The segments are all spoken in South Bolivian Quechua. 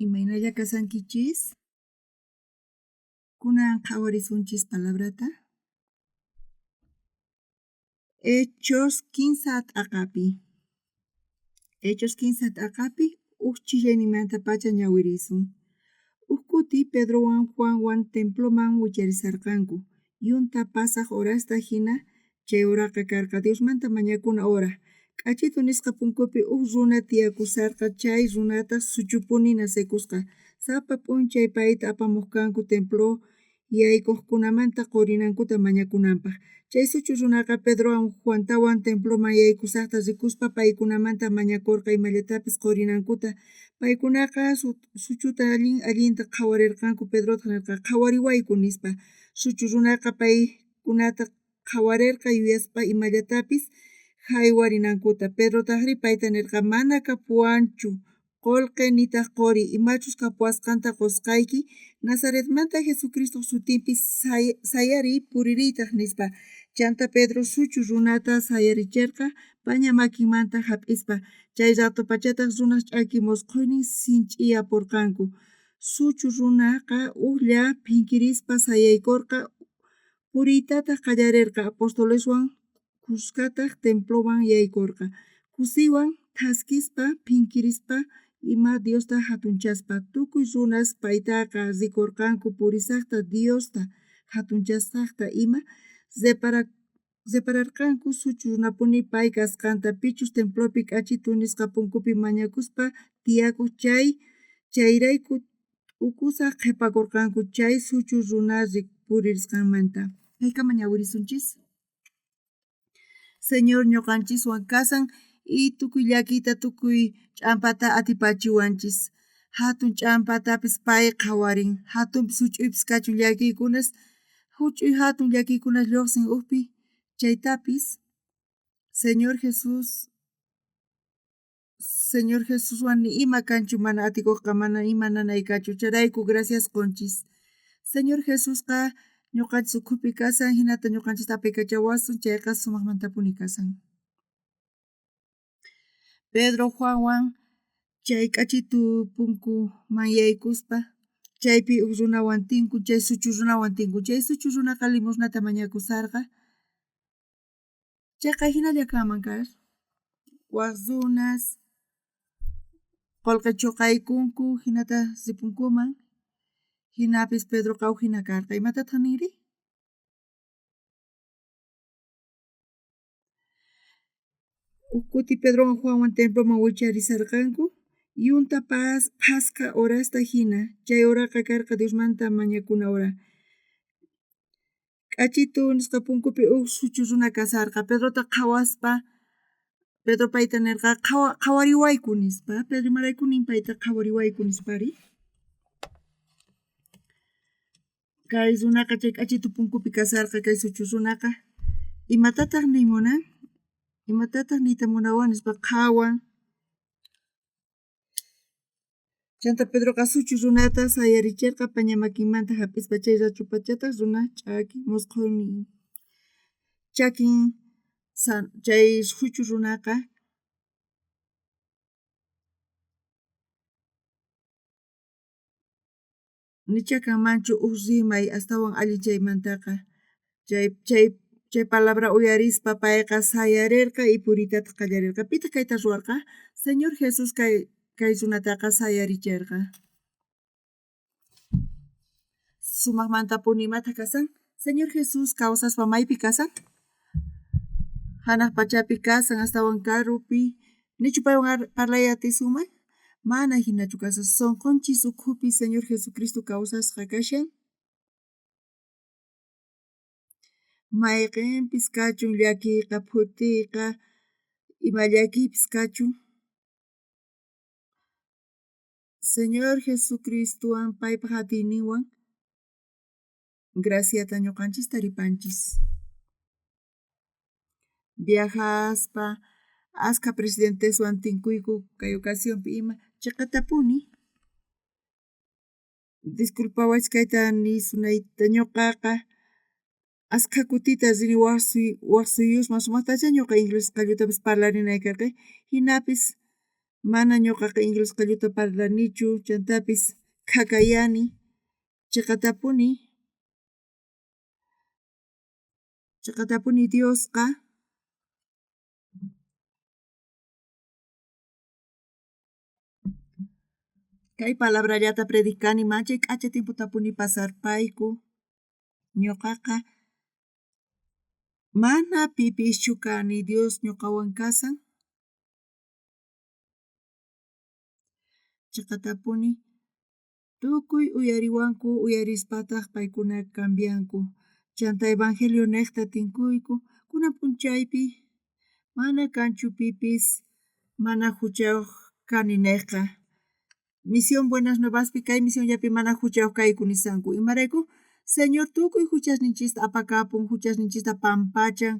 Imaynalla kasankichis? Kunan qhawarisunchis palabrata. Hechos kinsa t'aqapi. Hechos kinsa t'aqapi uj chillayninmantapacha ñawirisun. Uj kuti Pedrowan Juanwan temploman wicharisarqanku. Yunta pasaj horasta jina chay horaqa karqa Diosmanta mañakuna hora. K'achitu nisqa punkupi uj runa tiyakusarqa chay runataj suchupuni nacekusqa. Sapa p'unchay payta apamoj kanku templo yaykojkunamanta qorinankuta mañakunanpaj. Chay suchu runaqa Pedrowan Juantawan temploman yaykusajta rikuspa paykunamanta mañakorqa imallatapis qorinankuta. Paykunaqa suchuta allin allinta qhawarerqanku Pedrotaj nerqa qhawariwayku nispa. Suchu runaqa paykunata qhawarerqa yuyaspa imallatapis jaywarinankuta. Pedrotajrí payta nerqa mana kapuwanchu qolqe nitaj qori, imachus kapuwasqanta qosqayki, Nazaretmanta Jesucristoj sutinpi sayariy puririytaj nispa. Chanta Pedro suchu runata sayaricherqa paña makinmanta jap'ispa. Chay ratopachataj runaj ch'aki mosqoynin sinch'iyaporqanku. Suchu runaqa ujlla phinkirispa sayaykorqa, puriytataj qallarerqa apostoleswan khuskataj temploman yaykorqa. Kusiywan thaskispa phinkirispa ima Diosta jatunchaspa. Tukuy runas paytaqa rikorqanku purisajta Diosta jatunchasajta ima repararqanku suchu runapuni pay kasqanta pichus templopi k'achitu nisqa punkupi mañakuspa tiyakoj chay chayrayku t'ukusaj qhepakorqanku chay suchu runa puririsqanmanta. Kaykama ñawirisunchis. Señor ñuqanchiswan kasan y tukuy llakiyta tukuy ch'ampata atipachiwanchis. Hatun ch'ampatapis pay qhawarin, hatunpis huch'uypis kachun llakiykunas, huch'uy hatun llakiykunas lluqsin ukpi chaytapis Señor Jesús Señor Jesuswan ni ima kanchu mana atikuqqa mana ima nanay kanchu chayrayku gracias qunchis. Señor Jesusqa ñuqanchis ukhupi kasan hinata ñuqanchista apaykachawasun chayqa sumaqmantapuni kasan. Pedro Juanwan chay k'achitu punkuman yaykuspa chaypi uj runawan tinkun chay suchu runawan tinkun chay suchu runaqa limosnata mañakusarqa chayqa jinalla kanman kar waj runas qolqe choqaykunku jinata ripunkuman jinapis Pedroqa uj jina karqa imatataq ninri? Uj kuti Pedrowan Juanwan temploman wicharisarqanku yunta phaska horasta jina chay horaqa karqa Diosmanta mañakuna hora. K'achitu nisqa punkupi uj suchu runa kasarqa Pedrota qhawaspa Pedro payta nerqa qhawariwayku nispa. Pedro imarayku nin payta qhawariwayku nispari? Kay runaqa chay k'achitu punkupi kasarqa kay suchu runaqa imatataj niy munan? Imatataj niyta munawan nispa qhawan. Chanta Pedroqa suchu runata sayaricherqa paña makinmanta jap'ispa chay rachopachataj runa ch'aki mosqoynin chakin chay suchu runaqa nicha kanmanchu uj rimay astawan allin chaymantaqa chay chay chay palabra uyarispa payqa sayarerqa y puriytataj qallarerqa. Pitaq kayta ruwarqa? Señor Jesús kay kay runataqa sayaricherqa. Sumaqmantapuni imataq kasan? Señor Jesús kawsaspa maypi kasan? Hanaq pachapi kasan astawan karupi nichu paywan parlay atisunman? Mana hinachu kasan sunqunchis ukhupi Señor Jesucristo kawsasqa kashan. Mayqinpis kachun llakiyqa phutiyqa ima llakiypis kachun. Señor Jesucristowan paypaq atiyninwan graciata ñuqanchis taripanchis. Viajaspa askha presidenteswan tinkuyku kay ocasionpi ima chiqatapuni. Disculpawaychis kayta nisunayta ñuqaqa askha kutita rini waj waj suyusman sumaqtacha ñuqa inglés qallutapis parlarinay karqa hinapis Mana ñuqaqa inglés qalluta parlanichu, chantapis khakayani, chiqatapuni, chiqatapuni Diosqa Kay palabrallata predicani manchay k'acha tiempotapuni pasarpayku. Ñuqaqa mana pipischu kani, Dios ñuqawan kasan. Chiqatapuni tukuy uyariwanku, uyarispataq paykuna cambianku. Chanta evangelio niqta tinkuyku, kunan p'unchaypi mana kanchu pipis mana juchayuq kani niqqa. Misión Buenas Nuevaspi kay misionllapi mana juchayuq kayku nisanku. Imarayku? Señor tukuy juchasninchista apakapun, juchasninchista pampachan,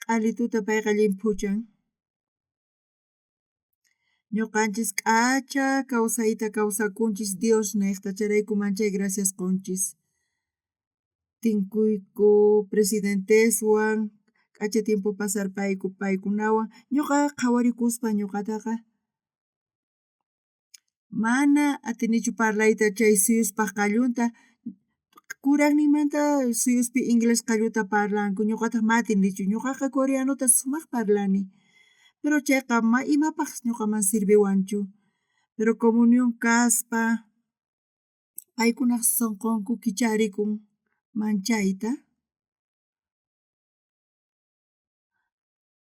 q'alituta payqa llimphuchan. Ñuqanchis k'acha kawsayta kawsakunchis Dios niqta, chayrayku manchay gracias qunchis. Tinkuyku presidenteswan, k'acha tiempo pasarpayku paykunawan, ñuqa qhawarikuspa ñuqataqa mana atinichu parlayta chay suyuspaq qallunta, kuraqninmanta suyuspi inglés qalluta parlanku, ñuqataq ma atinichu, ñuqaqa coreanota sumaq parlani, pero chayqa ma imapaq ñuqaman sirviwanchu, pero comunión kaspa paykunaq sunqunku kicharikun manchayta.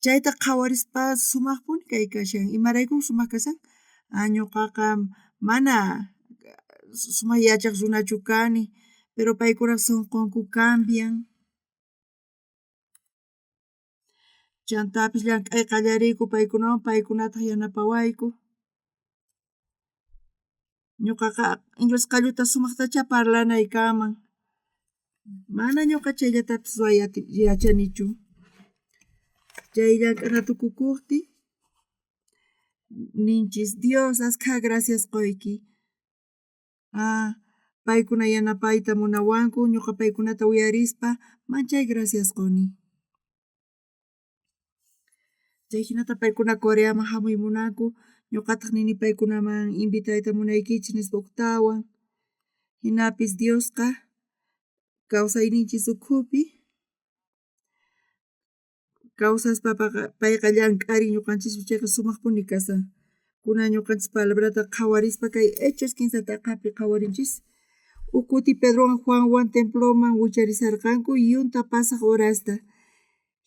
Chayta qhawarispa sumaqpuni kay kashan, imarayku sumaq kashan? Ah, ñuqaqa mana sumaq yachaq runachu kani, pero paykunaq sunqunku cambian. Chantapis llank'ay qallariyku paykunawan, paykunataq yanapawayku. Ñuqaqa inglés qalluta sumaqtachá parlanay kanman. Mana ñuqa chayllatapis ruway yachanichu. Chay llank'ana tukukuqtin ninchis Dios askha gracias quyki. Ah, paykuna yanapayta munawanku, ñuqa paykunata uyarispa manchay gracias quni. Chay hinata paykuna Coreaman hamuy munanku, ñuqataq nini paykunaman invitayta munaykichis nispa uktawan. Hinapis Diosqa kawsayninchis ukhupi kawsaspapaqa payqa llank'arin ñuqanchispi, chayqa sumaqpuni kasan. Kunan ñuqanchis palabrata qhawarispa kay Hechos kinsa t'aqapi qhawarinchis. Uj kuti Pedrowan Juanwan temploman wicharisharqanku yunta pasaq horasta.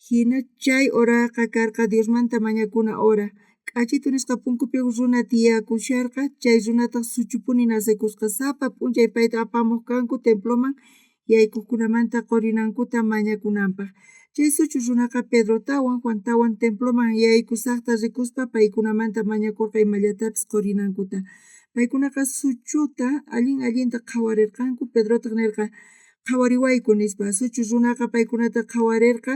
Hina chay horaqa karqa Diosmanta mañakuna hora. K'achitu nisqa punkupi uj runa tiyakusharqa, chay runataq suchupuni nacekusqa. Sapa p'unchay payta apamuq kanku temploman yaykuqkunamanta qurinankuta mañakunanpaq. Chay suchu runaqa Pedrotawan Juantawan temploman yaykusaqta rikuspa paykunamanta mañakurqa imallatapis qurinankuta. Paykunaqa suchuta allin allinta qhawarirqanku, Pedrotaq nirqa, qhawariwayku nispa. Suchu runaqa paykunata qhawarirqa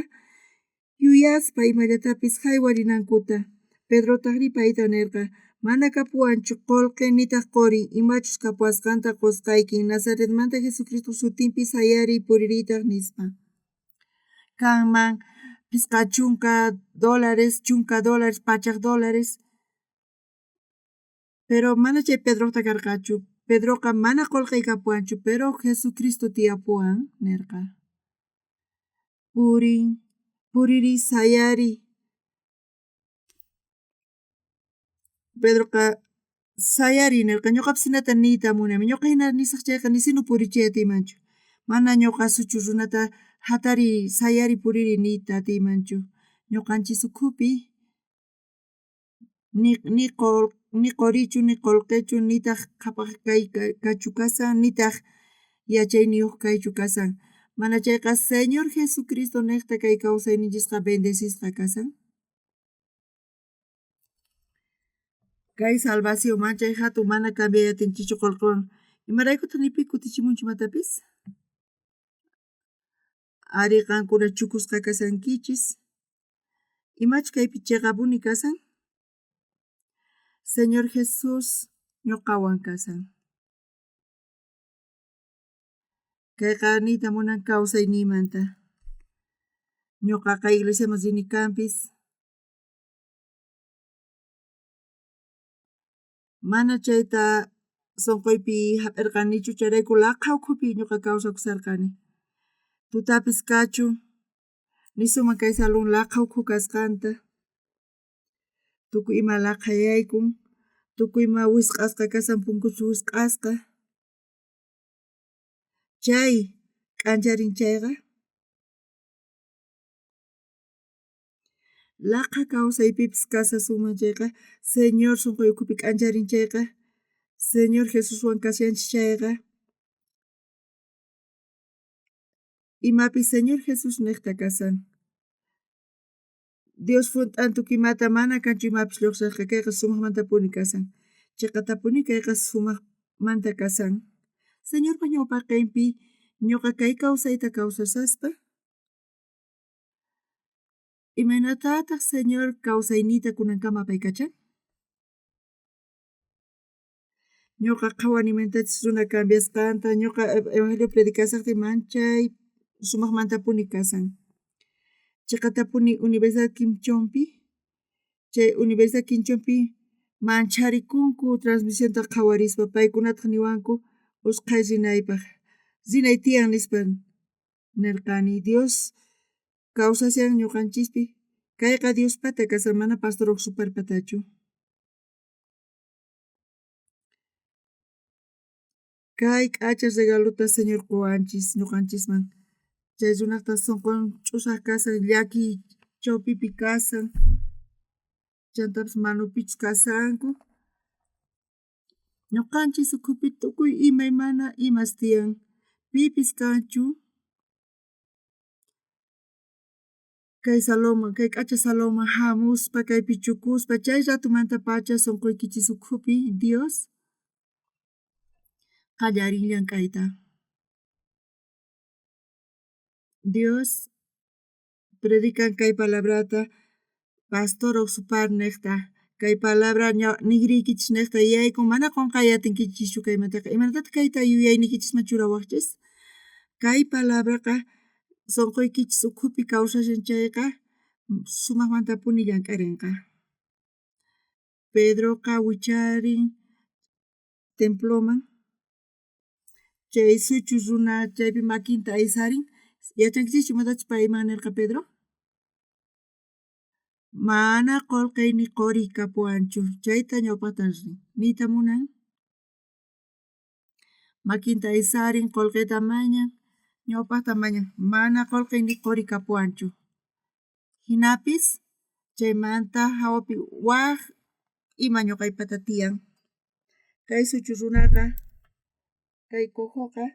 yuyaspa imallatapis haywarinankuta. Pedrotaqrí payta nirqa, mana kapuwanchu qullqi nitaq quri, imachus kapuwasqanta qusqayki, Nazaretmanta Jesucristoj sutinpi sayariy puririytaq nispa. Kanman phisqa chunka dólares, chunka dólares, pachak dólares. Pero mana chay Pedrojta karqachu. Pedroqa mana qullqiy kapuwanchu, pero Jesucristo tiyapuwan nirqa. Purin, puririy, sayariy. Pedroqa sayariy nirqa, ñuqapis hinata niyta munani. Ñuqa hina nisaq chayqa nisinu purichiy atiymanchu. Mana ñuqa suchu runata hatariy, sayariy, puririy niyta atiymanchu. Ñuqanchis ukhupi ni ni ni qurichu, ni qullqichu, nitaq qhapaq kay kachu kasan, nitaq yachayniyuq kaychu kasan. Mana chayqa Señor Jesucristo niqta kay kawsayninchisqa bendecisqa kasan. Kay salvación manchay hatun mana cambiay atinchikchu qullqiwan. Imaraykutaq ni pi kutichimunchu imatapis? Ari qankuna chukusqa kashankichis. Imachu kaypi chiqapuni kasan? Señor Jesús ñuqawan kasan. Kayqa niyta munan kawsayniymanta. Ñuqaqa iglesiaman rini kanpis. Mana chayta sonqoypi jap'erqanichu, chayrayku laqha ukhupi ñuqa kawsakusharqani. Tutapis kachun, nisuman kay salón laqha ukhu kasqanta, tukuy ima laqhayaykun, tukuy ima wisq'asqa kashan, punkus wisq'asqa. Chay k'ancharin chayqa, laqha kawsaypipis kashasunman chayqa, Señor sonqoy ukhupi k'ancharin chayqa, Señor Jesuswan kashanchis chayqa, imapis Señor Jesús niqta kashan. Dios junt'an tukuy imata, mana kanchu imapis lluqsisqa, kayqa sumaqmantapuni kashan. Chiqatapuni kayqa sumaqmanta kashan. Señorpa ñawpaqinpi ñuqa kay kawsayta kawsashaspa, imaynatataq Señor kawsayniyta kunankama apaykachan? Ñuqa qhawani imaynatachus runa cambiasqanta, ñuqa evangelio predicashaqtiy manchay sumaqmantapuni kashan. Chiqatapuni Universidad Quinchonpi, chay Universidad Quinchonpi mancharikunku transmisionta qhawarispa, paykunataq niwanku usqhay rinaypaq, rinay tiyan nispa nirqani. Dios kawsashan ñuqanchispi, kayqa Diospata kashan, mana pastor Oxuparpatachu. Kay k'acha regalota Señor quwanchis ñuqanchisman. Chay runaqta sonqon ch'usaq kashan, llakiy chawpipi kashan, chantapis manupichus kashanku. Ñuqanchis ukhupi tukuy imaymana imas tiyan, pipis kanchu kay salonman, kay k'acha salonman hamuspa, kaypi chukuspa, chay ratumantapacha sonqoykichis ukhupi Dios qallarin llank'ayta. Dios predican kay palabrata pastor Oxupar niqta, kay palabra nigriykichis niqta yaykun, mana qunqay atinkichischu kaymantaqa. Imaynatataq kayta yuyayniykichisman churawaqchis? Kay palabraqa sonqoykichis ukhupi kawsashan chayqa sumaqmantapuni llank'arinqa. Pedroqa wicharin temploman, chay suchu runa chaypi makinta aysarin. Yachankichischu imatachus payman nirqa Pedro? Mana qullqiy ni quriy kapuwanchu, chayta ñawpaqta rin. Niyta munan? Makinta aysarin, qullqita mañan, ñawpaqta mañan, mana qullqiy ni quri kapuwanchu. Hinapis chaymanta hawapi wak ima ñuqaypata tiyan. Kay suchu runaqa, kay cojoqa,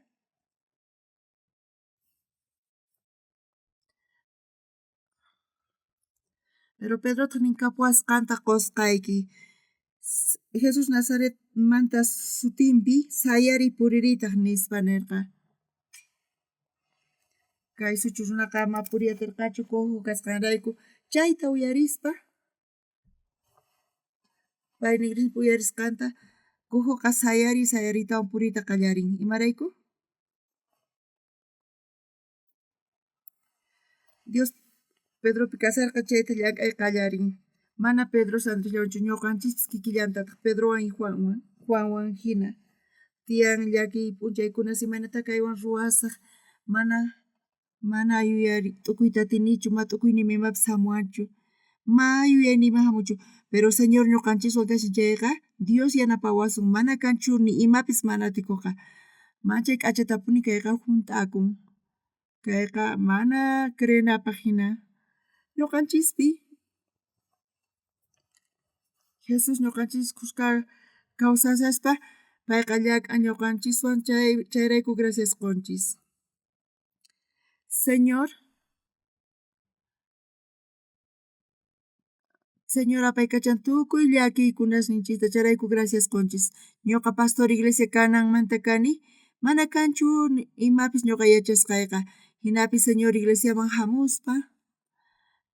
Pero Pedrotaq nin kapuwasqanta qusqayki. Jesús Nazaretmanta sutinpi sayariy puririytaq nispa nirqa. Kay suchu runaqa ama puriy atirqachu cojo kasqanrayku. Chayta uyarispa, pay nigrispa uyarisqanta, cojoqa sayariy sayariytawan puriyta qallarin. Imarayku? Dios Pedropi kasharqa chayta llank'ay qallarin. Mana Pedro Andresllawanchu ñuqanchispis kikillantataq Pedrowan y Juanwan hina. Tiyan llakiy p'unchaykunas imaynata kaywan ruwasaq, mana yuyari t'ukuyta atinichu, ma t'ukuyniyman imapis hamuwanchu, ma yuyayniyman hamunchu. Pero Señor ñuqanchiswan kashan chayqa Dios yanapawasun, mana kanchu ni imapis mana atikuqqa. Manchay k'achatapuni kayqa hunt'akun. Kayqa mana creenapaq hina. Ñuqanchispi Jesús ñuqanchis khuska kawsashaspa payqa llank'an ñuqanchiswan, chayrayku gracias qunchis. Señor, Señor apaykachan tukuy llakiykunasninchista, chayrayku gracias qunchis. Ñuqa pastor iglesia kananmanta kani, mana kanchu imapis ñuqa yachasqayqa. Hinapis Señor iglesiaman hamuspa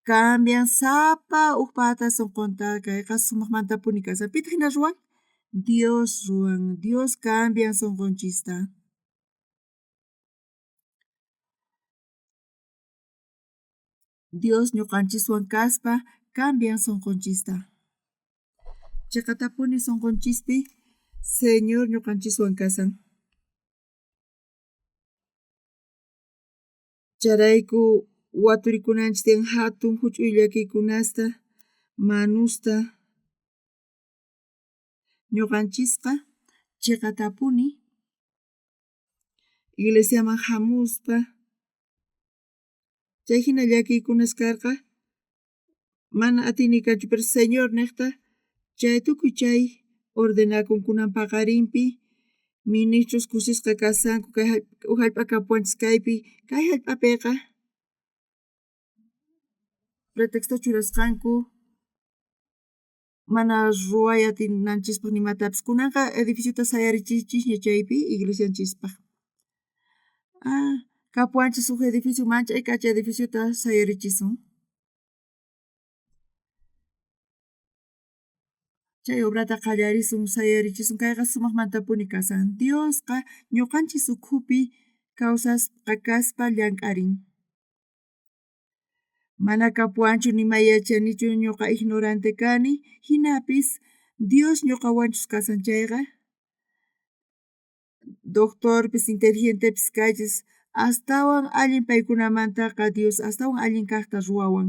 cambian sapa ujpata sonqonta, kayqa sumaqmantapuni kashan. Pitaq hina ruwan? Dios ruwan, Dios cambian sonqonchista. Dios ñuqanchiswan kaspa cambian sonqonchista. Cheqatapuni sonqonchispi Señor ñuqanchiswan kasan. Chayrayku waturikunanchis tiyan jatun juch'uy llakiykunasta, manusta. Ñuqanchisqa chiqatapuni iglesiaman jamuspa chayjina llakiykunas karqa mana atiyniy kanchu pero Señor niqta chay tukuy chay ordenakun kunan paqarinpi ministros kusisqa kasanku kay uj jallp'a kapuwanchis kaypi kay jallp'apiqa pretexto churasqanku mana ruway atinanchispaq nimatapis kunanqa edificiota sayarichinchikña chaypi iglesianchispaq. Ah, kapuwanchis uj edificio manchay k'acha edificiota sayarichisun. Chay obrata qallarisun sayarichisun kayqa sumaqmantapuni kasan. Diosqa ñuqanchis ukhupi kawsasqa kaspa llank'arin. Mana kapuwanchu nima yachanichu ñuqa ignorante kani, jinapis Dios ñuqawanchus kasan chayqa doctorpis inteligentepis kaychis astawan allin paykunamantaqa Dios astawan allin kaqta ruwawan.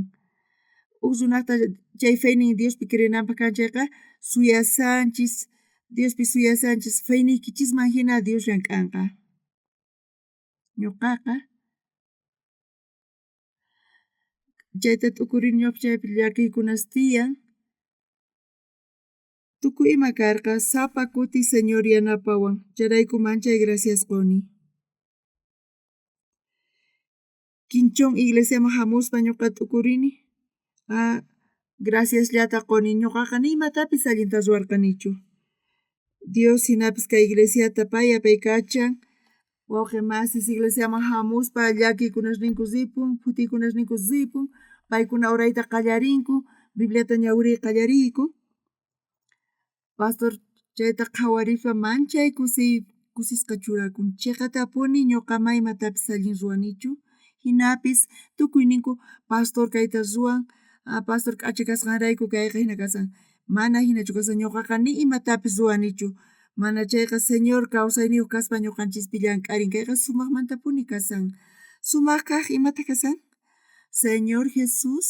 Uj runata chay feynin Diospi creenanpaq kan chayqa suyasanchis Diospi suyasanchis feyniykichisman jina Dios llank'anqa. Ñuqaqa chayta t'ukurini ñuqapi chaypi llakiykunas tiyan. Tukuy ima karqa sapa kuti Señor yanapawan chayrayku manchay gracias quni. Quinchón iglesiaman jamuspa ñuqa t'ukurini ah graciasllata quni ñuqaqa ni imatapis allinta ruwarqanichu. Dios jinapis kay iglesiata pay apaykachan wawqi masis iglesiaman jamuspa llakiykunasninku ripun, phutiykunasninku ripun, paykuna orayta qallarinku, Bibliata ñawiriy qallariyku. Pastor chayta qhawarispa manchay kusiy kusisqa churakun. Chiqatapuni ñuqa ma imatapis allin ruwanichu, jinapis tukuyninku pastor kayta ruwan, pastor k'acha kasqanrayku kayqa jina kasan. Mana jinachu kasan ñuqaqa ni imatapis ruwanichu. Mana chayqa Señor kawsayniyuq kaspa ñuqanchispi llank'arin kayqa sumaqmantapuni kasan. Sumaq kaq imataq kasan? Señor Jesús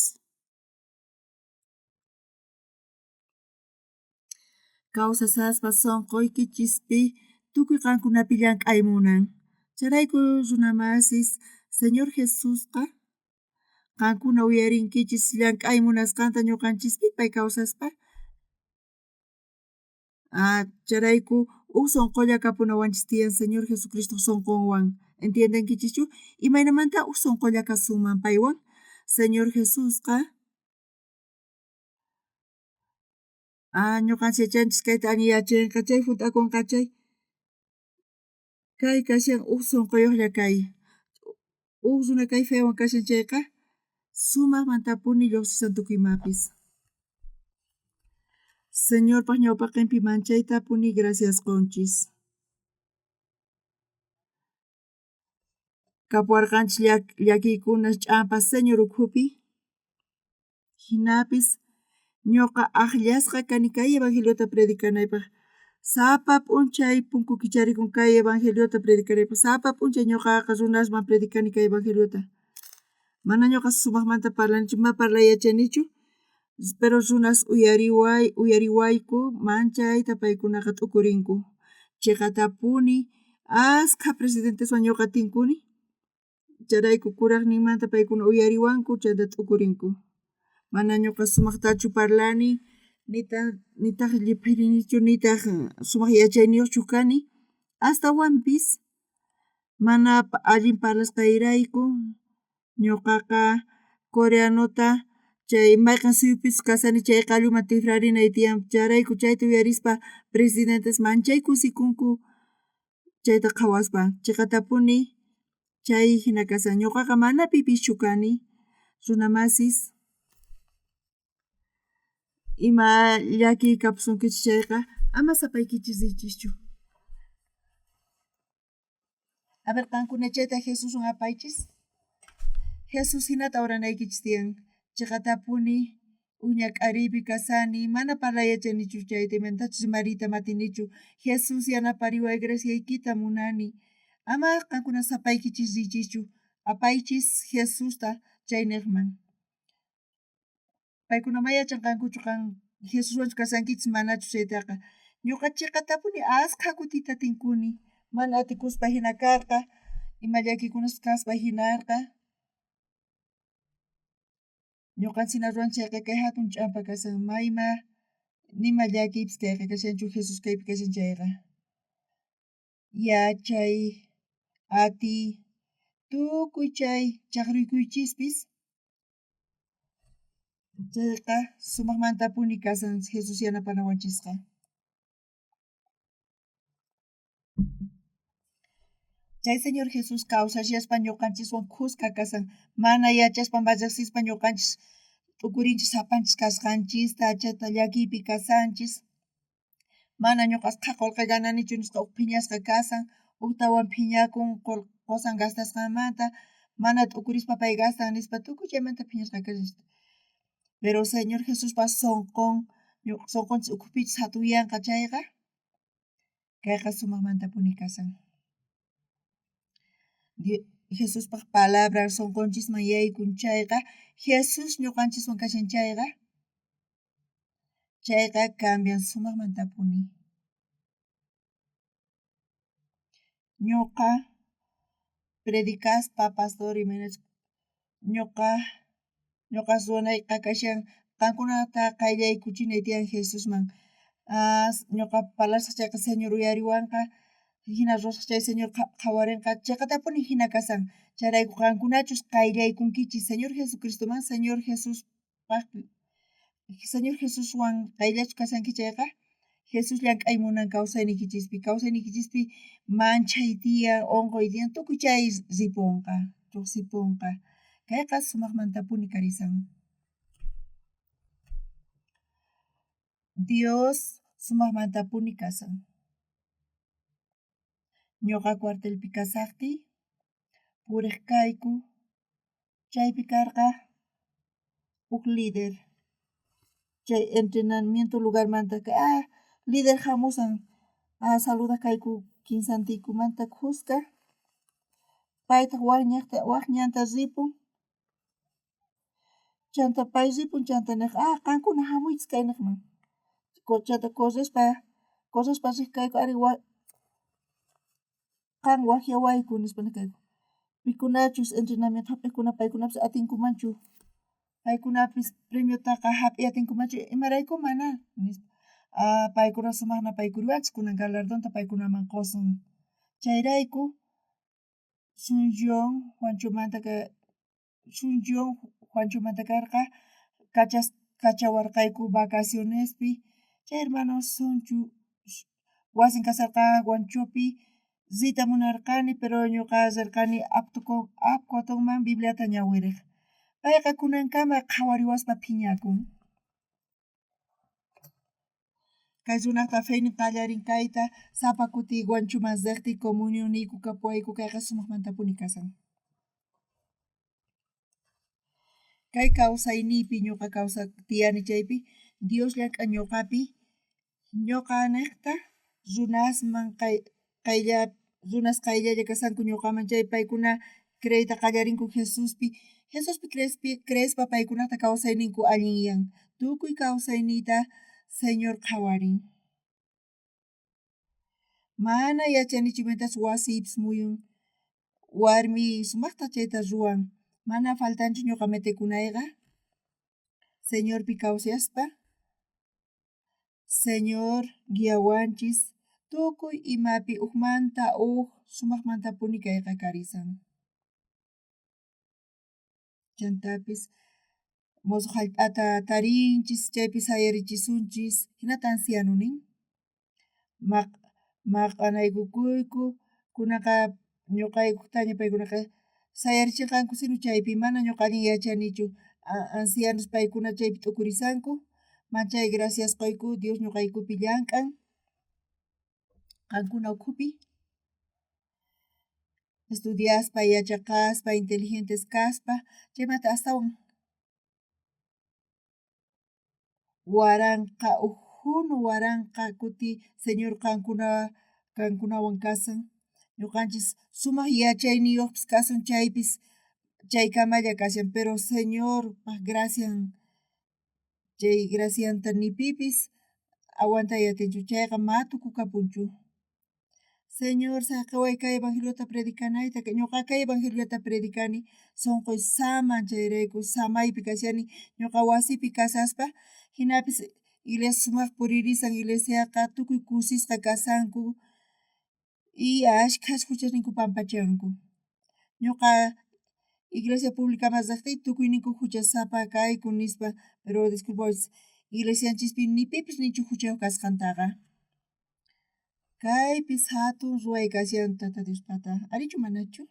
kawsasaspa sunquykichispi tukuy qankunapi llank'ay munan. Chayrayku runamasis Señor Jesusqa qankuna uyarinkichis llank'ay munasqanta ñuqanchispi pay kawsaspa. Ah, chayrayku uj sunqulla kapunawanchis tiyan Señor Jesucristo sunqunwan. ¿Entiendenkichischu? Imaynamanta uj sunqulla kasunman paywan? Señor Jesusqa ah, ñuqanchis yachanchis kayta allin yachanqa chay junt'akunqa chay. Kay kashan uj sunquyuqlla kay. Uj runa kay fewan kashan chayqa sumaqmantapuni lluqsisan tukuy imapis. Señorpaq ñawpaqinpi manchaytapuni gracias qunchis. Kapuwarqanchis llakiykunas ch'ampas Señor ukhupi. Jinapis ñuqa aqllasqa kani kay evangeliota predicanaypaq. Sapa p'unchay punku kicharikun kay evangeliota predicanaypaq. Sapa p'unchay ñuqaqa runasman predicani kay evangeliota. Mana ñuqa sumaqmanta parlanichu, ma parlay yachanichu, pero runas uyariway uyariwayku manchayta paykunaqa t'ukurinku. Chiqatapuni askha presidenteswan ñuqa tinkuni, chayrayku kuraqninmanta paykuna uyariwanku chayta t'ukurinku. Mana ñuqa sumaqtachu parlani, nitaq lliphirinichu, nitaq sumaq yachayniyuqchu kani, astawanpis mana allin parlasqayrayku ñuqaqa coreanota chay mayqin suyupis kasani chay qalluman tikrarinay tiyan chayrayku chayta uyarispa presidentes manchay kusikunku chayta qhawaspa chiqatapuni chay jina kasan ñuqaqa mana pipischu kani runamasis ima llakiy kapusunkichis chayqa ama sapaykichis riychischu. A ver, qankuna chayta Jesuswan apaychis. Jesús hinata oranaykichis tiyan. Chiqatapuni Uj ñak'ariypi kasani, mana parlay yachanichu chayta, imaynatachus rimariyta matinichu. Jesús yanapariway, graciaykita munani. Ama qankuna sapaykichis riychischu, apaychis Jesusta chaynejman. Paykuna ma yachanqankuchu qan Jesuswanchu kasankichis manachu chaytaqa. Ñuqa chiqatapuni askha kutita tinkuni, mana atikuspa hina karqa, ima llakikunas kaspa hinarqa. Ñuqanchis ruwan chayqa kay hatun ch'ampa kashan, mayma nima llakiypis kayqa kashanchu Jesús kaypi kashan chayqa. Yachay, atiy, tukuy chay chaqrukuychispis chayqa sumaqmantapuni kashan Jesús yanapanawanchisqa. Chay Señor Jesús kawsashaspa ñuqanchiswan khuska kashan, mana yachaspa riqsispa ñuqanchis t'ukurinchis sapanchis kasqanchista, chayta llakiypi kasanchis. Mana ñuqa ashkha qullqi gananichu nisqa uj phiñasqa kasan, ujtawan phiñakun qusan gastasqanmanta, mana t'ukurispa pay gastan nispa tukuy chaymanta phiñasqa kashan. Pero Señor Jesuspa sunqun, sunqunchis ukhupichus hatunyanqa chayqa, kayqa sumaqmantapuni kashan. Jesuspaj palabran sunqunchisman yaykun chayqa, Jesús ñuqanchiswan kashan chayqa, chayqa cambian sumaqmantapuni. Ñuqa predicaspa pastor imaynachus ñuqa ñuqa ruwanayqa kashan qankunata qayllaykuchinay tiyan Jesusman. Ñuqa parlasaj chayqa Señor uyariwanqa, hina ruwasaj chay Señor qhawarinqa, chiqatapuni hina kashan. Chayrayku qankunachus qayllaykunkichis Señor Jesucristoman, Señor Jesuspaj, Señor Jesuswan qayllachus kashanki chayqa, Jesús llank'ay munan kawsayniykichispi, kawsayniykichispi manchay tiyan, unquy tiyan, tukuy chay ripunqa, lluqsipunqa. Kayqa sumaqmantapuni karisan. Dios sumaqmantapuni kashan. Ñuqa cuartelpi kasaqtiy puriq kayku, chaypi karqa uj líder. Chay entrenamiento lugarmanta líder hamusan, saludaq kayku kinsantiykumanta khuska, paytaq wak ñanta ripun, chanta pay ripun chanta niq qankuna hamuychis kaynejman. Chanta correspa riq kayku ari qan waqyawayku nispa niq kayku. Pikunachus entrenamiento hap'iqkuna paykunapis atinkumanchu, paykunapis premiotaqa hap'iy atinkumanchu, imarayku mana nispa. Paykuna sumaq napaykuriwanchis kunan galardonta paykunaman qusun. Chayrayku Sunllón Juanchomanta Sunllón Juanchomanta karqa kachawarqayku vacacionespi chay hermano Sunchu wasin kasharqa Guanchopi riyta munarqani pero ñuqa rirqani Apcotonman Bibliata ñawiriq. Payqa kunankama qhawariwaspa phiñakun. Kay runaqta feynin qallarin kayta sapa kuti Guanchoman riqtiy comunionniyku kapuwayku kayqa sumaqmantapuni kashan. Kay kawsayniypi ñuqa kawsa tiyani chaypi Dios llank'an ñuqapi, ñuqanejta runasman qaylla runas qayllalla kashanku ñuqaman chay paykuna creeyta qallarinku Jesuspi, Jesuspi creespa paykunata kawsayninku allinyan, tukuy kawsayniyta Señor qhawarin. Mana yachanichu imaynatachus wasiypis muyun, warmiy sumaqta chayta ruwan, mana faltanchu ñuqa metekunayqa, Señorpi kawsaspa, Señor guiawanchis tukuy imapi ujmanta uj sumaqmantapuni kayqa karisan. Chantapis musuq hallp'ata tarinchis chaypi sayarichisunchis hinata anciano nin. Maqanaykukuyku kunanqa ñuqaykutaña paykunaqa sayarichinqanku sino chaypi mana ñuqa allin yachanichu ancianos paykuna chaypi t'ukurisanku manchay gracias quyku Dios ñuqaykupi llank'an qankuna ukhupi estudiaspa yachaqaspa inteligentes kaspa chaymanta astawan. Waranqa uj junu waranqa kuti Señor qankunawan kasan. Ñuqanchis sumaq yachayniyuqpis kasun chaypis chaykamalla kashan, pero Señorpaj gracian chay gracianta ni pipis aguantay atinchu, chayqa ma tukukapunchu. Señor saqeway kay evangeliota predicanayta, ñuqa kay evangeliota predicani, sonqoy saman chayrayku samaypi kashani, ñuqa wasipi kasaspa, jinapis iglesia sumaq puririsan, iglesiaqa tukuy kusisqa kasanku y ashkhas juchasninku pampachanku. Ñuqa iglesia publicaman riqtiy tukuyninku juchasapa kayku nispa, pero disculpawaychis, iglesianchispi ni pipis ninchu juchayuq kasqantaqa. Kaypis hatun ruway kashan Tata Diospata, arichu manachu?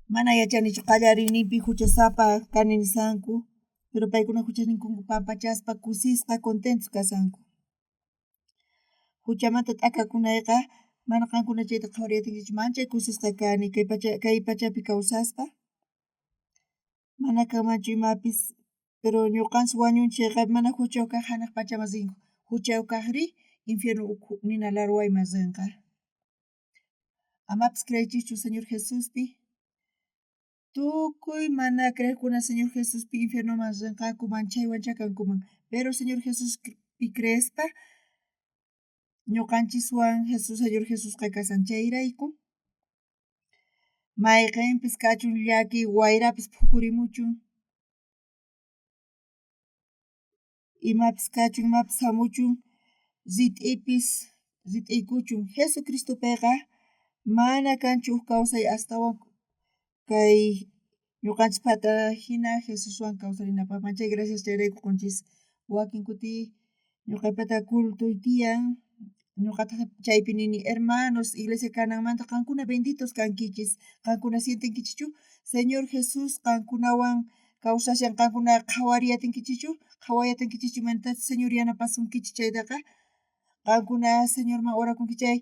Mana yachanichu qallariyninpi juchasapa kani nisanku, pero paykuna juchasninku pampachaspa kusisqa contentos kasanku. Juchamanta t'akakunayqa mana qankuna chayta qhawariyatinkichu, manchay kusisqa kani kay pachapi kawsaspa. Mana kanmanchu imapis, pero ñuqanchis wañunchik chayqa mana juchayuq kaj janaj pachaman rinku, juchayuq kajri infierno ukhu nina larwayman rinqa. Amapis creeychischu Señor Jesuspi, tukuy mana creejkuna Señor Jesuspi infiernoman rinqaku manchaywanchá kankuman, pero Señor Jesuspi creespa ñuqanchiswan Jesús Señor Jesusqa kasan chayrayku. Mayqenpis kachun llakiy wayrapis phukurimuchun, imapis kachun, imapis hamuchun, rit'ipis rit'iykuchun. Jesucristopiqa mana kanchu uj kawsay astawan kay ñuqanchispata jina Jesuswan kawsarinapaq. Manchay gracias chayrayku qunchis. Wakin kuti ñuqaypata cultoy tiyan, ñuqataq chaypi nini, hermanos, iglesia kananmanta qankuna benditos kankichis, qankuna sientenkichischu Señor Jesús qankunawan kawsashan, qankuna qhawariyatinkichichu, qhawayatinkichichu imaynatachus Señor yanapasunkichis chaytaqa, qankuna Señorman orakunki chay,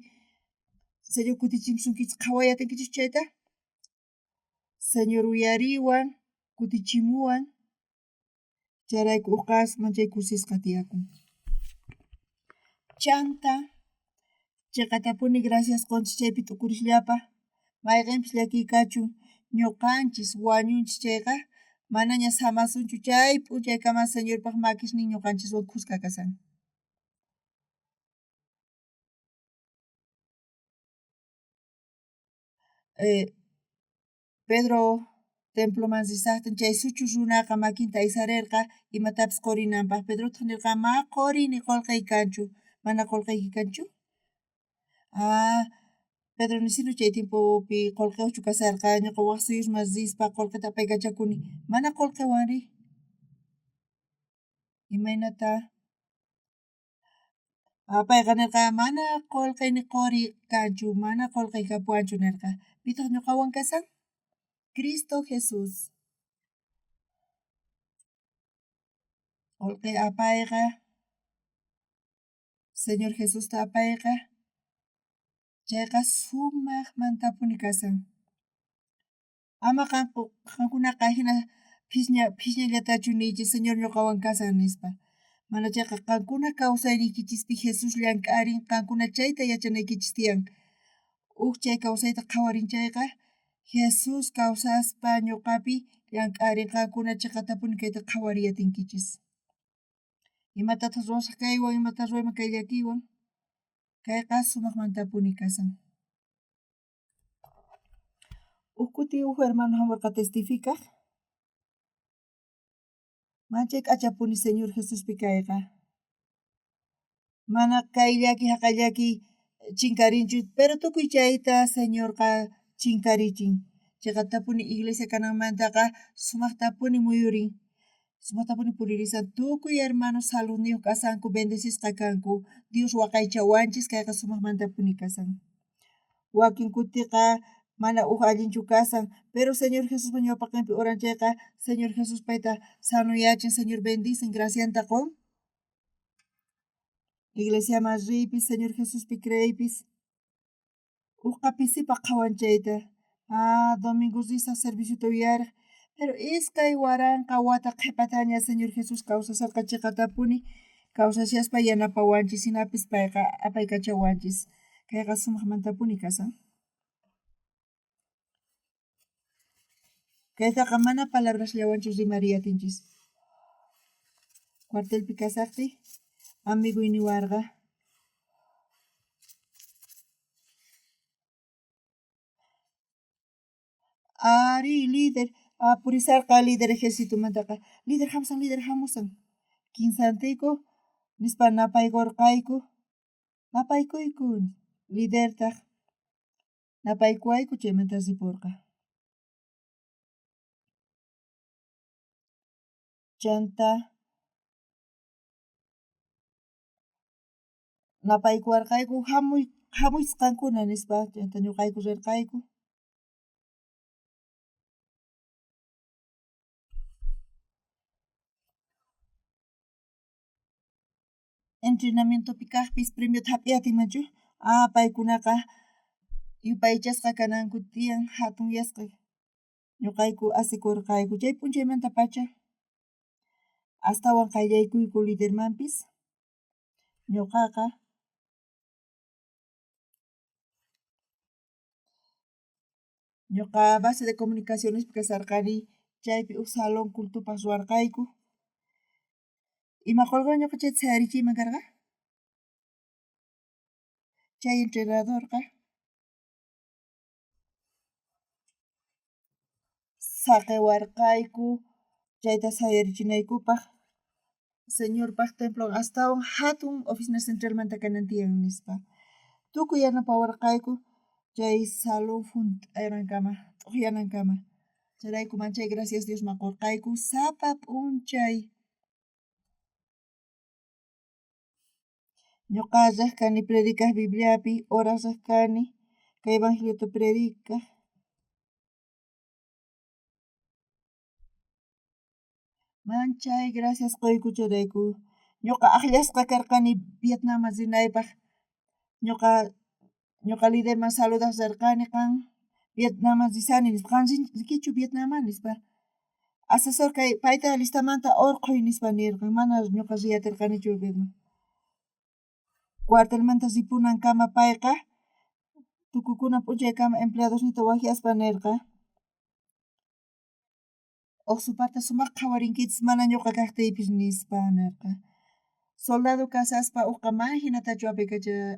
Señor kutichimusunkichis, qhawayatinkichichu chayta, Señor uyariwan, kutichimuwan, chayrayku uqas manchay kusisqa tiyakun. Chanta, chiqatapuni gracias qunchis chaypi t'ukurisllapa, mayqenpis llakiy kachun, ñuqanchis wañunchis chayqa, manaña samasunchu chay p'unchaykama Señorpaj makisnin ñuqanchiswan khuska kasan. Pedro temploman risajtin chay suchu runaqa makinta aysarerqa imatapis qorinanpaj. Pedrotaq nirqa, ma qori ni qolqey kanchu, mana qolqeyki kanchu. Ah, Pedro nisinu chay tiempopi qolqeyuqchu kasarqa, ñuqa waj suyusman rispa qolqeta apaykachakuni, mana qolqewanri. Imaynata? Payqa nirqa, mana qolqe ni qori kanchu, mana qolqey kapuwanchu nirqa. Pitaq ñuqawan kasan? Cristo Jesús. Qolqe apayqa, Señor Jesusta apayqa, chayqa sumaqmantapuni kasan. Ama qankunaqa jina phishñallatachu niychis Señor ñuqawan kasan nispa. Mana chayqa qankuna kawsayniykichispi Jesús llank'arin, qankuna chayta yachanaykichis tiyan. Uj chay kawsayta qhawarin chayqa, Jesús kawsaspa ñuqapi llank'arin, qankuna chiqatapuni kayta qhawariyatinkichis. Imatataq ruwasaq kaywan, imata ruwayman kay llakiywan, kayqa sumaqmantapuni kasan. Uj kuti uj hermano hamurqa testificaj, manchay k'achapuni Señor Jesuspi kayqa. Mana kay llaki jaqay llaki chinkarinchu, pero tukuy chayta Señorqa chinkarichin. Chiqatapuni iglesia kananmantaqa sumaqtapuni muyurin, sumaqtapuni puririsan, tukuy hermanos saludniyuq kasanku, bendecisqa kanku, Dios waqaychawanchis, kayqa sumaqmantapuni kasan. Wakin kutiqa mana uj allinchu kasan, pero Señor Jesuspa ñawpaqinpi oran chayqa, Señor Jesús payta sanuyachin, Señor bendicen, gracianta qun. Iglesiaman riypis, Señor Jesuspi creeypis, ujqa pisipaq qhawan chayta. Ah, domingo risaq serviciota uyariq, Pero 2000 wata qhepataña Señor Jesús kawsasharqa cheqatapuni kawsashaspa yanapawanchis, jinapis payqa apaykachawanchis. Kayqa sumajmantapuni kashan. Kaytaqa mana palabrasllawanchu rimariy atinchis. Cuartelpi kasajtiy amigoy niwarqa Arí, líder, purisarqa líder ejercitomantaqa. Líder jamusan, líder jamusan. Kinsantiyku nispa napaykorqayku, napaykuyku. Lidertaj napaykuwayku chaymanta riporqa. Chanta napaykuwarqayku jamuy jamuychis qankuna nispa, chanta ñuqayku rirqayku. Entrenamientopi kajpis premiota jap'iy atinmanchu? Ah, paykunaqa yupaychasqa kananku tiyan jatunyasqa. Ñuqayku asikorqayku chay p'unchaymantapacha astawan qayllaykuyku lidermanpis. Ñuqaqa ñuqa base de comunicacionespi kasarqani, chaypi uj salón cultopaj ruwarqayku. Ima qolqewan ñuqa chayta sayarichiyman karqa? Chay entrenadorqa saqewarqayku chayta sayarichinaykupaj. Señorpaj templon astawan jatun oficina centralmanta kanan tiyan nispa. Tukuy yanapawarqayku chay salón junt'anankama, t'ojyanankama. Chayrayku manchay gracias Diosman qorqayku sapa p'unchay. Ñuqa rej kani predicaj Bibliapi, horas rej kani kay evangeliota predicaj. Manchay gracias qoyku chayrayku. Ñuqa ajllasqa karqani Vietnamman rinaypaj. Ñuqa ñuqa liderman saludaj rerqani qan Vietnamman risani nispa. Qan rinkichu Vietnamman nispa. Asesor kay payta listamanta orqhoy nispa nirqan. Mana ñuqa riy aterqanichu Vietnam. Cuartelmanta ripunankama payqa tukukunan p'unchaykama empleadosninta wajyaspa nerqa uj suparta sumaj qhawarinkichis mana ñuqa kajtiypis nispa nerqa. Soldado kasaspa ujqa mana jinatachu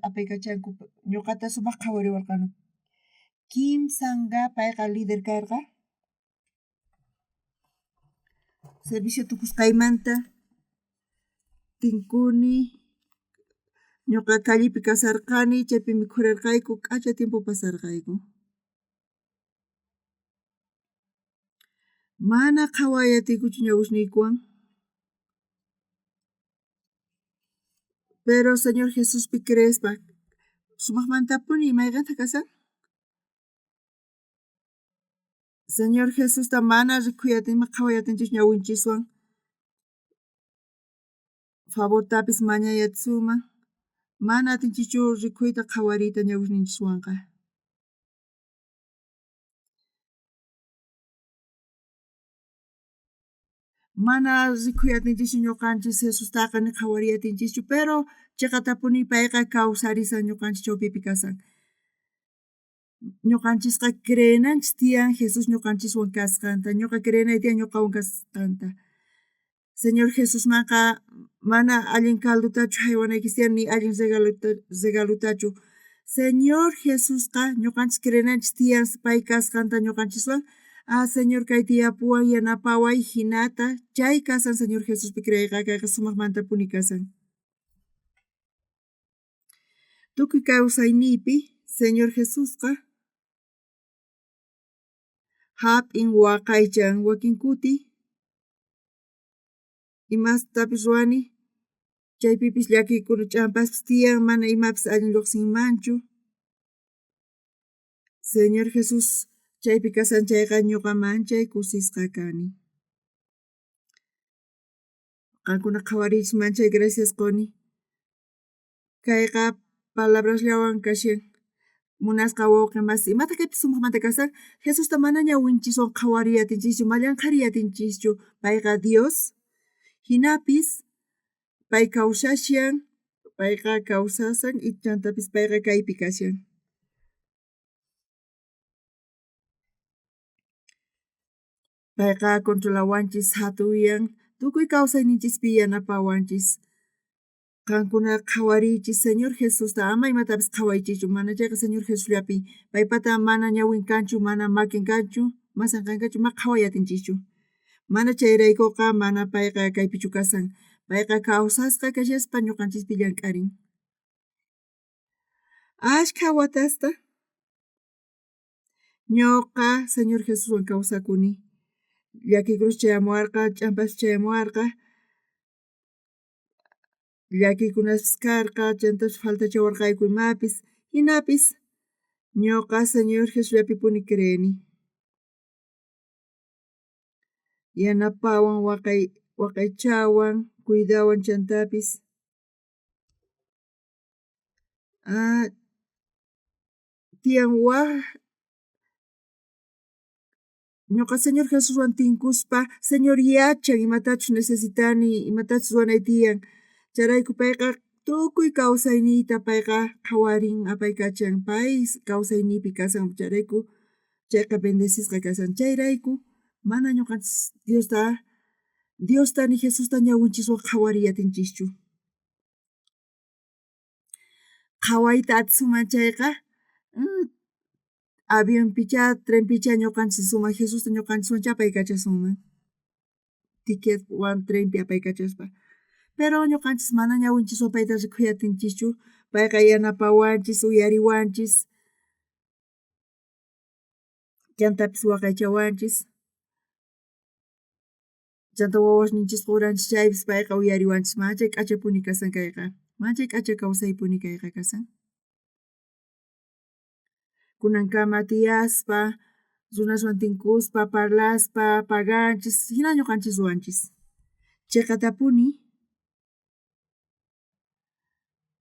apaykachanku ñuqata sumaj qhawariwarqanku. Kimsanqa payqa líder karqa. Servicio tukusqaymanta tinkuni ñuqa callepi kasarqani chaypi mikhurarqayku k'acha tiempo pasarqayku. Mana qhaway atiykuchu ñawisniykuwan. Pero Señor Jesuspi creespa sumajmantapuni mayqentaj kasan? Señor Jesusta mana rikuy atinman qhaway atinchis ñawinchiswan. Favortapis mañay atisunman. Mana atinchischu rikuyta qhawariyta ñawisninchiswanqa. Mana rikuy atinchischu ñuqanchis Jesustaqa ni qhawariy atinchischu, pero cheqatapuni payqa kawsarisan ñuqanchis chawpipi kasan. Ñuqanchisqa creenanchis tiyan Jesús ñuqanchiswan kasqanta, ñuqa creenay tiyan ñuqawan kasqanta. Señor Jesusmanqa mana allin caldotachu jaywanaykis tiyan ni allin regalotachu. Señor Jesusqa ñuqanchis creenanchis tiyan pay kasqanta ñuqanchiswan. Ah, Señor kay tiyapuwan yanapaway jinata chay kasan Señor Jesuspi creeyqa kayqa sumajmantapuni kasan. Tukuy kawsayniypi Señor Jesusqa jap'in waqaychan wakin kuti imastapis ruwani chaypipis llakiykuna ch'ampaspis tiyan mana imapis allin lluqsinmanchu. Señor Jesús chaypi kasan chayqa ñuqa manchay kusisqa kani. Qankuna qhawariychis manchay gracias quni. Kayqa palabrasllawan kashan. Munasqa wawqe masi, imataq kaypi sumajmanta kasan? Jesusta mana ñawinchiswan qhawariy atinchischu, mallanqhariy atinchischu, payqa Dios. Jinapis pay kawsashan, payqa kawsasan y chantapis payqa kaypi kashan. Payqa controlawanchis, hatuyan, tukuy kawsayninchispi yanapawanchis. Qankuna qhawariychis Señor Jesusta, ama imatapis qhawaychischu, mana chayqa Señor Jesusllapi. Paypata mana ñawin kanchu, mana makin kanchu, masanqan kanchu, ma qhaway atinchischu. Mana chayraykuqa mana payqa kaypichu kasan. Payqa kawsasqa kashaspa ñuqanchispi llank'arin. Ashkha watasta ñuqa Señor Jesuswan kawsakuni. Llakiykunas chayamuwarqa, ch'ampapis chayamuwarqa, llakiykunaspis karqa, chantapis faltachawarqayku imapis, jinapis ñuqa Señor Jesusllapipuni creeni. Yanapawan, waqay waqaychawan, cuidawan chantapis. Tiyan waj ñuqa Señor Jesuswan tinkuspa, Señor yachan imatachus necesitani, imatachus ruwanay tiyan. Chayrayku payqa tukuy kawsayniyta payqa qhawarin, apaykachan, pay kawsayniypi kasan, chayrayku chayqa bendecisqa kasan. Chayrayku mana ñuqanchis Diosta, Diosta ni Jesusta ñawinchiswan qhawariy atinchischu. Qhawayta atisunman chayqa, avionpichá, trenpichá ñuqanchis risunman, Jesusta ñuqanchiswanchá apaykachasunman. Ticketwan trenpi apaykachaspa. Pero ñuqanchis mana ñawinchiswan payta rikuy atinchischu, payqa yanapawanchis, uyariwanchis, chantapis waqaychawanchis. Chanta wawasninchisqa oranchis chaypis payqa uyariwanchis, manchay k'achapuni kasan kayqa, manchay k'acha kawsaypuni kayqa kasan. Kunankama tiyaspa, runaswan tinkuspa, parlaspa, paganchis, hina ñuqanchis ruwanchis. Chiqatapuni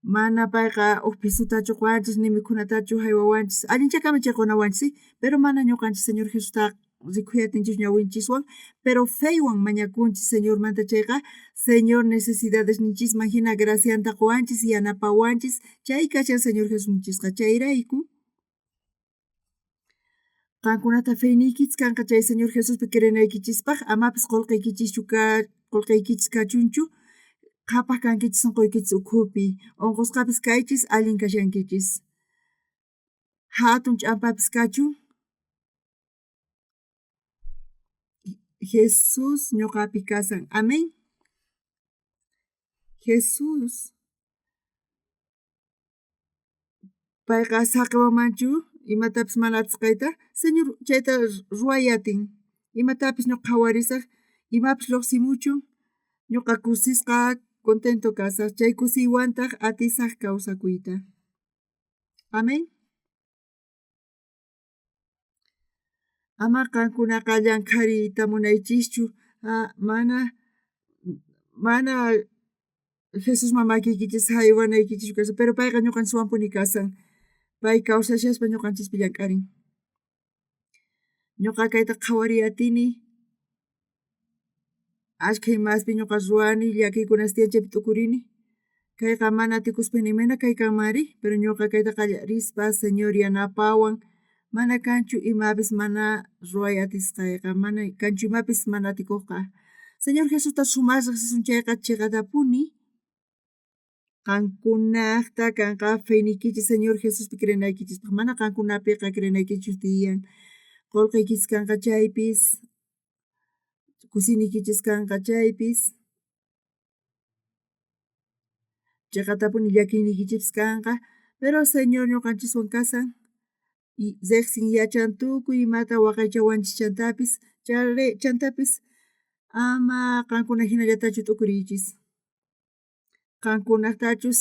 mana payqa uj pisutachu quwanchis, ni mikhunatachu haywawanchis, allinchakama chay qunawanchis, pero mana ñuqanchis Señor Jesusta rikuy atinchischu ñawinchiswan, pero feywan mañakunchis Señormanta chayqa, Señor necesidadesninchisman hina gracianta quwanchis, yanapawanchis, chay kashan Señor Jesusninchisqa, chayrayku qankunata feyniykichis kanqa chay Señor Jesuspi creenaykichispaq, amapis qullqiykichischu ka qullqiykichis kachunchu, qhapaq kankichis sunquykichis ukhupi, unqusqapis kaychis, allin kashankichis. Hatun ch'ampapis kachun, Jesús ñuqapi kasan. Amén. Jesús payqa saqiwanmanchu imatapis mana atisqayta? Señor chayta ruway atin. Imatapis ñuqa qhawarisaq, imapis lluqsimuchun, ñuqa kusisqa contento kasaq, chay kusiywantaq atisaq kawsakuyta. Amén. Ama qankunaqa llankhariyta munaychischu, mana mana Jesusman makiykichis haywanaykichis kasan, pero payqa ñuqanchiswanpuni kasan. Pay kawsashaspa ñuqanchispi llank'arin. Ñuqa kayta qhawariy atini, ashkha imaspi ñuqa ruwani, llakiykunas tiyan chaypi t'ukurini. Kayqa mana atikuspa imayna kay kanmanri, pero ñuqa kayta qallarispa Señor yanapawan, mana kanchu imapis mana ruway atisqayqa, mana kanchu imapis mana atikuqqa. Señor Jesusta sumaq riqsisun chayqa chiqatapuni qankunaqta kanqa feyniykichis Señor Jesuspi creenaykichispaq, mana qankunapiqa creenaykichis tiyan. Qullqiykichis kanqa chaypis, kusiniykichis kanqa chaypis, chiqatapuni llakiyniykichispis kanqa, pero Señor ñuqanchiswan kasan, riqsin yachan tukuy imata waqaychawanchis chantapis, chantapis ama qankuna hinallatachu t'ukuriychis. Qankunaqtachus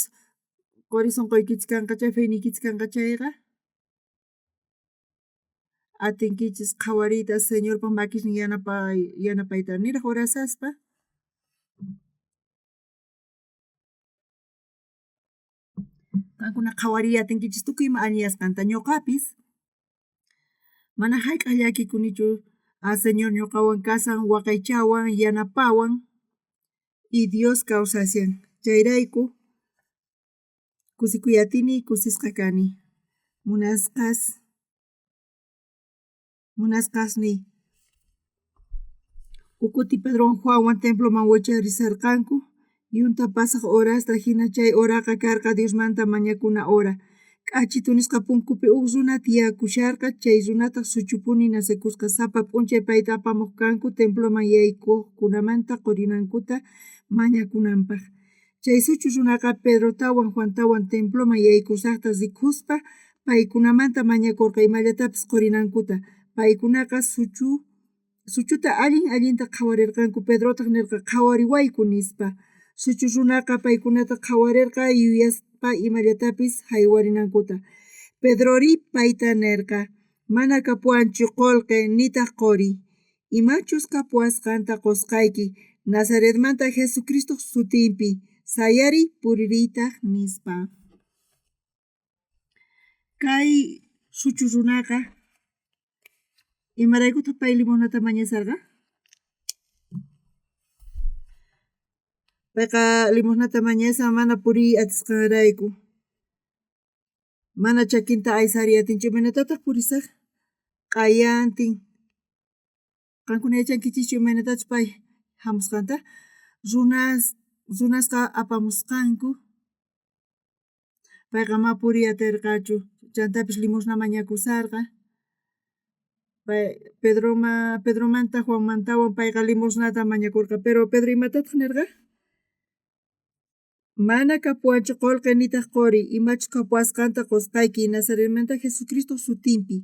quri sunquykichis kanqa chay, feyniykichis kanqa chayqa, atinkichis qhawariyta Señorpa makisnin yanapay yanapayta niraq orasaspa. Qankuna qhawariy atinkichis tukuy ima alliyasqanta. Ñuqapis mana jayk'aq llakikunichu. A Señor ñuqawan kasan, waqaychawan, yanapawan y Dios kawsashan. Chayrayku kusikuy atini, kusisqa kani. Munasqas munasqasniy. Ukuti Pedrowan Juanwan temploman wicharisharqanku yunta pasaj horasta jina chay horaqa karqa Diosmanta mañakuna hora. K'achitu nisqa punkupi uj runa tiyakusharqa, chay runataj suchupuni nacekusqa. Sapa p'unchay payta apamoj kanku temploman yaykojkunamanta qorinankuta mañakunanpaj. Chay suchu runaqa Pedrotawan Juantawan temploman yaykushajta rikuspa paykunamanta mañakorqa imallatapis qorinankuta. Paykunaqa suchuta allin allinta qhawarerqanku. Pedrotaj nerqa qhawariwayku nispa. Suchu runaqa paykunata qhawarerqa yuyaspa imallatapis jaywarinankuta. Pedrori payta nerqa mana kapuwanchu qolqe nitaj qori. Imachus kapuwasqanta qosqayki Nazaretmanta Jesucristoj sutinpi sayariy puririytaj nispa. Kay suchu runaqa imaraykutaj pay limosnata mañasarqa? Payqa limosnata mañasan mana puriy atisqanrayku. Mana chakinta aysariy atinchu, imaynatataq purisaj? Q'ayantin. Qankuna yachankichischu imaynatachus pay hamusqanta? Runasqa apamusqanku. Payqa ma puriy aterqachu, chantapis limosna mañakusarqa. Pay Pedromanta Juanmantawan payqa limosnata mañakurqa. Pero Pedro imatataq nirqa? Mana kapuwanchu qolqe nitaj qori, imachus kapuwasqanta qosqayki Nazaretmanta Jesucristoj sutinpi.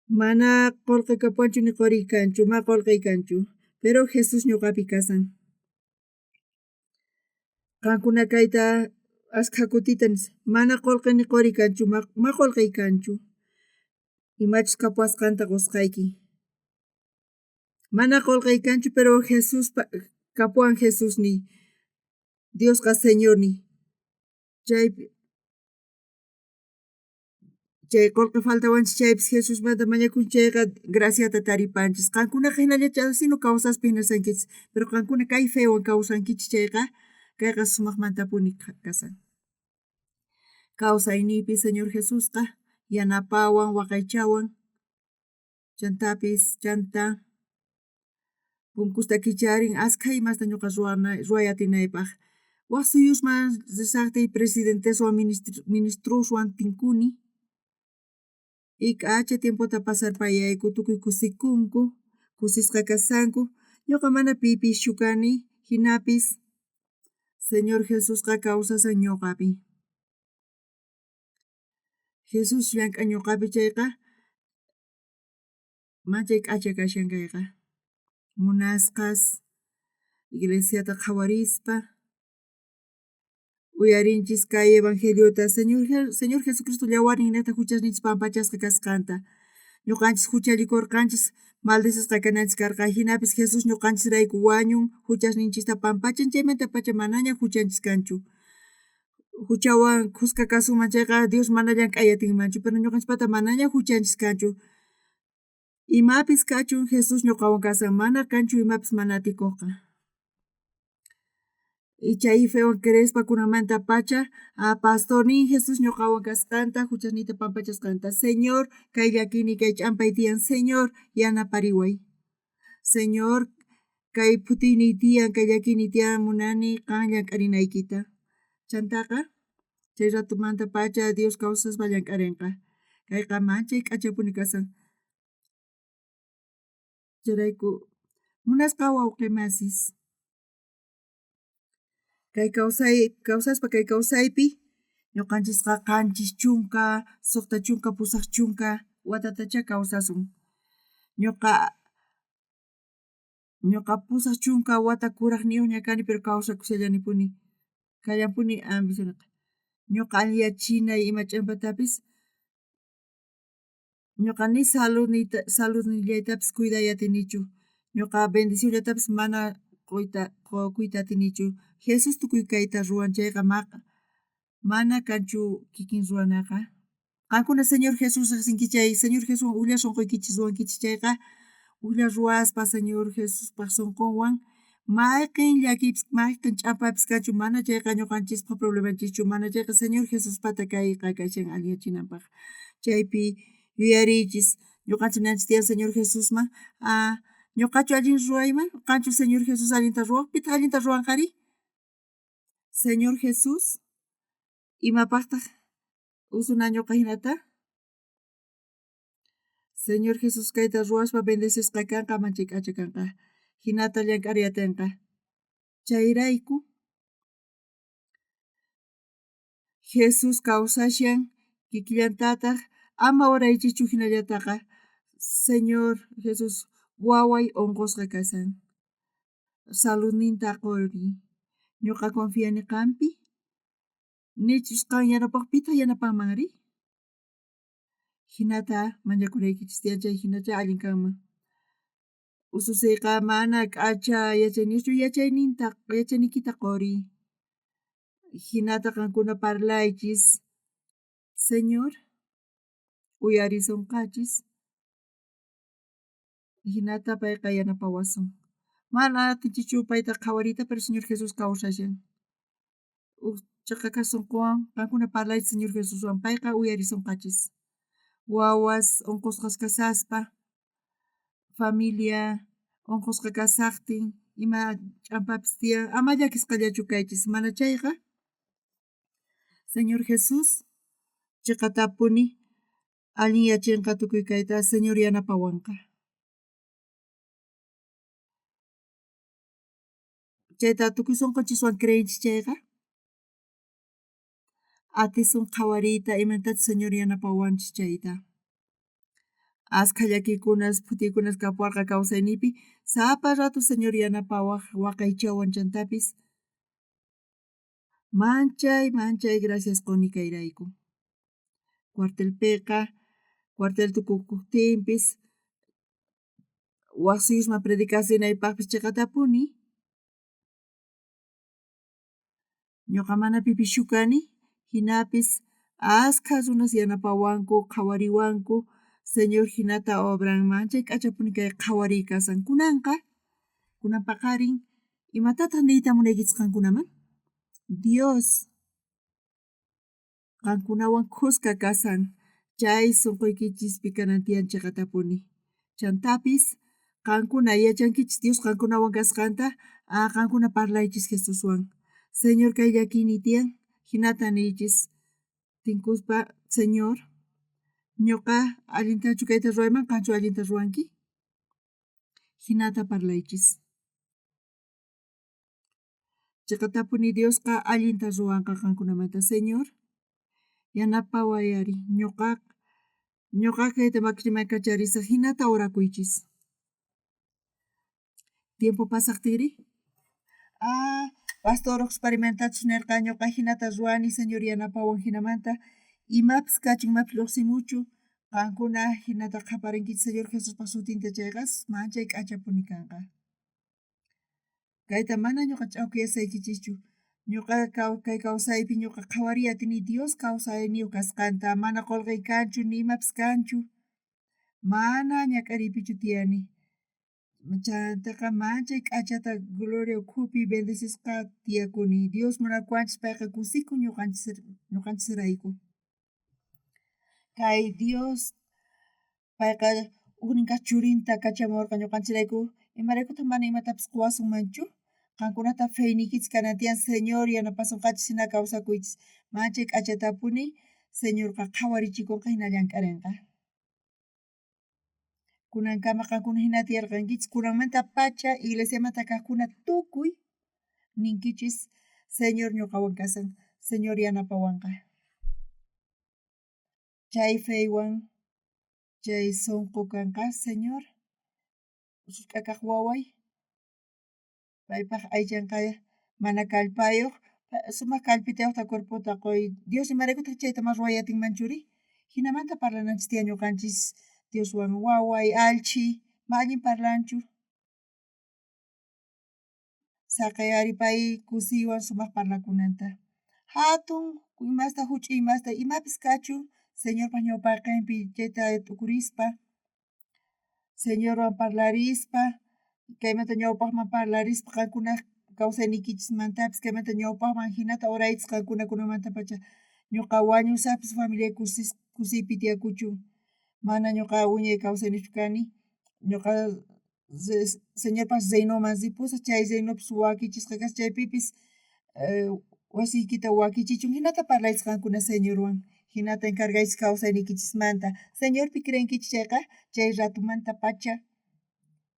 Mana qolqe kapuwanchu ni qori kanchu, ma qolqey kanchu, pero Jesús ñuqapi kasan. Qankuna kayta askha kutita mana qolqe ni qori kanchu, ma qolqey kanchu. Imachus kapuwasqanta qosqayki. Mana qolqey kanchu, pero Jesuspa kapuwan Jesusniy. Diosqa Señorniy. Chay qolqe faltawanchis chaypis Jesusmanta mañakunchis chayqa graciata taripanchis. Qankunaqa hinallachu asino kawsaspa hinasankichis, pero qankuna kay fewan kawsankichis chayqa kayqa sumaqmantapuni kasan. Kawsayniypi Señor Jesusqa yanapawan, waqaychawan, chantapis chanta punkusta kicharin askha imasta ñuqa ruway atinaypaq. Waj suyusman risajtiy presidenteswan ministroswan tinkuni y k'acha tiempota pasarpayayku tukuy kusikunku, kusisqa kasanku. Ñuqa mana pipischu kani, jinapis Señor Jesusqa kawsasan ñuqapi. Jesús llank'an ñuqapi chayqa manchay k'acha kashan kayqa. Munasqas iglesiata qhawarispa uyarinchis kay evangeliota Señor Jesucristo llawarninnejta juchasninchis pampachasqa kasqanta. Ñuqanchis juchallikurqanchis maldecisqa kananchis karqa. Jinapis Jesús ñuqanchisrayku wañun juchasninchista pampachan chaymantapacha manaña juchanchis kanchu. Juchawan khuska kasunman chayqa Dios mana llank'ay atinmanchu, pero ñuqanchispata manaña juchanchis kanchu. Imapis kachun Jesús ñuqawan kasan, mana kanchu imapis mana atikuqqa. Y chay fewan creespa kunanmantapacha a pastorniy Jesús ñuqawan kasqanta, juchasniyta pampachasqanta. Señor, kay llakiyniy kay ch'ampay tiyan, Señor, yanapariway. Señor, kay phutiyniy tiyan, kay llakiyniy tiyan, munani qan llank'arinaykita. Chantaqa chay ratumantapacha Dios kawsaspa llank'arinqa. Kayqa manchay k'achapuni kasan. Chayrayku munasqa wawqi masis. Kay kawsay kawsaspa kay kawsaypi ñuqanchisqa 70, 60, 80 watatachá kawsasun. Ñuqa 80 wata kurajniyuqña kani pero kawsakushallanipuni. Kallanpuni ambicionqa. Ñuqa alliyachinay ima ch'ampatapis ñuqa ni saludnillaytapis cuiday atinichu. Ñuqa bendicionllatapis mana qukuyta atinichu. Jesús tukuy kayta ruwan chayqa Mana kanchu kikin ruwanaqa. Qankuna Señor Jesús rejsinki chay, Señor Jesuswan ujlla sonqoykichis ruwankichis chayqa, ujlla ruwaspa Señor Jesuspaj sonqonwan mayqen llakiypis, mayqen ch'ampapis kanchu, mana chayqa ñuqanchispaj problemanchischu, mana chayqa Señor Jesuspata kayqa kashan allinyachinanpaj. Chaypi yuyariychis, ñuqanchis ninanchis tiyan Señor Jesusman, ah, ñuqachu allin ruwayman, qanchu Señor Jesús allinta ruwaj, pitaq allinta ruwanqari? Señor Jesús, imapajtaj usuna ñuqa hinata? Señor Jesús kayta ruwaspa bendecisqa kanqa, manchay k'acha kanqa. Hinata llank'ariy atinqa. Chayrayku Jesús kawsashan kikillantataj ama oraychischu hinallataqa. Señor Jesús waway unqusqa kashan. Saludninta quriy. Ñuqa confiani qampi. Nichus qan yanapaj pitaq yanapanmanri? Hinata mañakunaykichis tiyan chay hinacha allin kanman. Ususiyqa mana k'acha yachayniyuqchu yachayninta yachayniykita quriy. Hinata qankuna parlaychis. Señor uyarisunqachis. Hinata payqa yanapawasun. Mana atinchikchu payta qhawariyta, pero Señor Jesús kawsashan. Uj chiqa kaq sunquwan qankuna parlaychis Señor Jesuswan, payqa uyarisunqachis. Wawas unqusqas kashaspa, familia unqusqa kashajtin, ima ch'ampapis tiyan, ama llakisqallachu kaychis, mana chayqa Señor Jesús chiqatapuni allinyachinqa tukuy kayta, Señor yanapawanqa. Chayta tukuy sunqunchiswan creenchis chayqa, atisun qhawariyta imatachus Señor yanapawanchis chayta. Askha llakiykunas, phutiykunas kapuwarqa kawsayniypi, sapa rato Señor yanapawaj waqaychawan chantapis manchay manchay gracias quni kayrayku. Cuartelpiqa, cuartel tukukojtinpis waj suyusman predicaj rinaypajpis chiqatapuni ñuqa mana pipischu kani, jinapis askha runas yanapawanku, qhawariwanku, Señor jinata obran manchay k'achapuni kay qhawariy kashan. Kunanqa, kunan paqarin, imatataj niyta munaykichis qankunaman? Dios qankunawan khuska kashan, chay sunquykichispi kanan tiyan chiqatapuni. Chantapis qankuna yachankichis Dios qankunawan kasqanta, ah, qankuna parlaychis Jesuswan. Señor kay llakiyniy tiyan, jinata niychis tinkuspa, Señor, ñuqa allintachu kayta ruwayman, qanchu allinta ruwanki? Jinata parlaychis. Chiqatapuni Diosqa allinta ruwanqa qankunamanta. Señor, yanapaway ari, ñuqa ñuqa kayta makiyman kacharisaj, jinata orakuychis. Tiempo pasajtinri, ah, pastor uj nerqa ñuqa jinata ruwani, Señor yanapawan jinamanta, imapis kachun, imapis lluqsimuchu, qankuna jinata qhaparinkichis Señor Jesuspaj sutinta chayqa manchay k'achapuni kanqa. Kayta mana ñuqa ch'awkiyashaykichischu. Ñuqa kay kawsaypi ñuqa qhawariy atini Dios kawsayniyuq kasqanta, mana qulqiy kanchu, ni imapis kanchu, mana ñak'ariypichu tiyani. Chantaqa manchay k'achata gloria ukhupi bendecisqa tiyakuni. Dios munakuwanchis, payqa kusikun ñuqanchis ñuqanchisrayku. Kay Dios payqa ujnin kaq churinta kachamurqa ñuqanchirayku, imaraykutaq mana imatapis quwasunmanchu? Qankunata feyniykichis kanan tiyan, Señor yanapasunqachis hina kawsakuychis. Manchay k'achatapuni Señorqa qhawarichikunqa hina llank'arinqa. Kunankama qankuna hina tiyarqankichis, kunanmanta pacha iglesiamanta kaqkuna tukuy ninkichis, Señor ñuqawan kashan, Señor yanapawanqa. Chay feywan chay sunqu kanqa, Señor, susk'akaq waway, paypaj aychanqa mana kallpayuq, sumaq kallpitayuqta cuerpota quy. Dios imaraykutaq chayta mana ruway atinmanchuri? Jinamanta parlananchis tiyan ñuqanchis Dioswan waway, allchhi, ma allin parlanchu. Saqey ari pay kusiywan sumaq parlakunanta. Jatun imasta, juch'uy imasta, imapis kachun, Señorpa ñawpaqenpi chayta t'ukurispa, Señorwan parlarispa, kaymanta ñawpajman parlarispa qankunaj kawsayniykichismantapis kaymanta ñawpajman jinata oraychis qankuna kunanmantapacha ñoqa wañusajpis familiay kusiypi tiyakuchun, mana ñoqa wiñay kawsayniyojchu kani, ñoqa Señorpa reinonman ripusaj, chay reinopis wakichisqa kashan chaypipis wasiykita wakichichun, jinata parlaychis qankuna Señorwan, jinata encargaychis kawsayniykichismanta. Señorpi creenkichis chayqa, chay ratomantapacha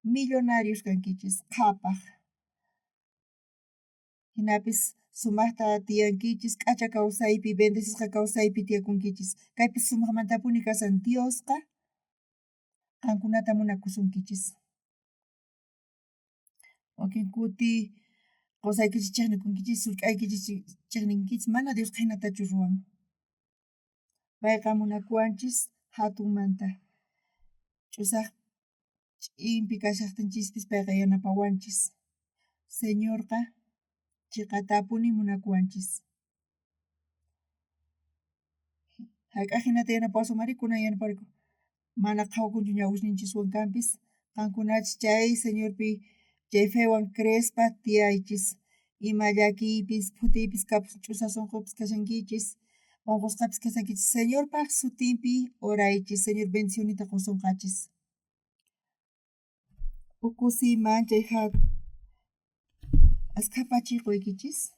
millonarios kankichis, qhapaj. Jinapis sumajta tiyankichis, k'acha kawsaypi, bendecisqa kawsaypi tiyakunkichis. Kaypis sumajmantapuni kashan Diosqa qankunata munakusunkichis. Wakin kuti qosaykichis chejnikunkichis, sullk'aykichis chejninkichis, mana Diosqa jinatachu ruwan. Payqa munakuwanchis jatunmanta. Ch'usaj ch'inpi kashajtinchispis payqa yanapawanchis. Señorqa cheqatapuni munakuwanchis. Jayk'aj jinata yanapawasun ari kunan yanapariku. Mana qhawakunchu ñawisninchiswan kanpis, qankunachis chay Señorpi chay fewan creespa tiyaychis. Ima llakiypis, phutiypis kapus ch'usaj sonqopis kashankichis, onqosqapis kashankichis, Señorpaj sutinpi oraychis, Señor bendicioninta qosonqachis. Uj kusiy manchay askha pachiy qoykichis.